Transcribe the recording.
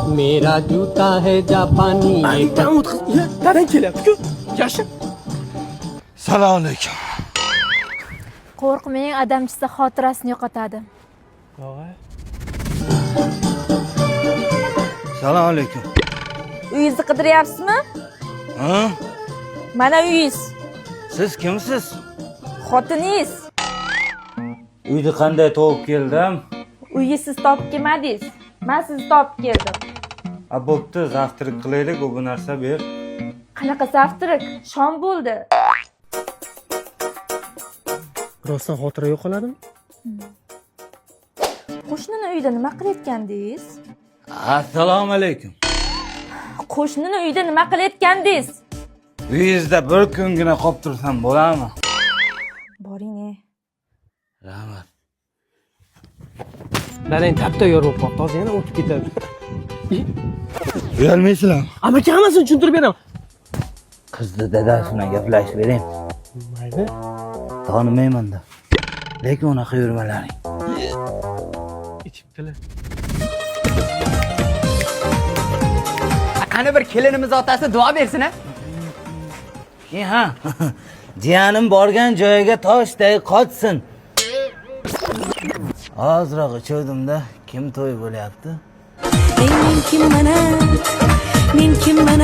मेरा जूता है जापानी ये Dam o'tqiz. Dadang kelyapti-ku. Yashir. Salom alaykum. Qo'rqmang, adamchisi xotirasini yo'qotadi. Salom alaykum. Uyingizni qidiryapsizmi? Ha? Mana uyingiz. Siz kimsiz? Xotiningiz. Uyni qanday topib keldim? Uyni siz topib kelmadingiz. Men sizni topib keldim. A bo'pti, завтрак qilaylik, u bu narsa ber. Qanaqa завтрак? Shom bo'ldi. Rostdan xotira yo'qoladimi? Qo'shnini uyida nima qilayotgandingiz? Assalomu alaykum. Qo'shnini uyida nima qilayotgandingiz? Uyingizda bir kungina qolib tursam bo'ladimi? Boring, ey. Rahmat. Dadang tap-tayyor bo'lib qolibdi. Hozir yana o'tib ketadi. Uyalmaysizlarmi? Amaki, hammasini tushuntirib beraman. Qizni dadasi bilan gaplashib bering. Mayli. Tanimayman-da. Lekin unaqa yurmalaring. Ichibdilar. Qani bir kelinimiz otasi duo bersin a. Keyin ha. Jiyanim borgan joyiga toshday qotsin. Ozroq ichuvdim-da, kim to'y bo'lyapti? Men kimman, men kimman?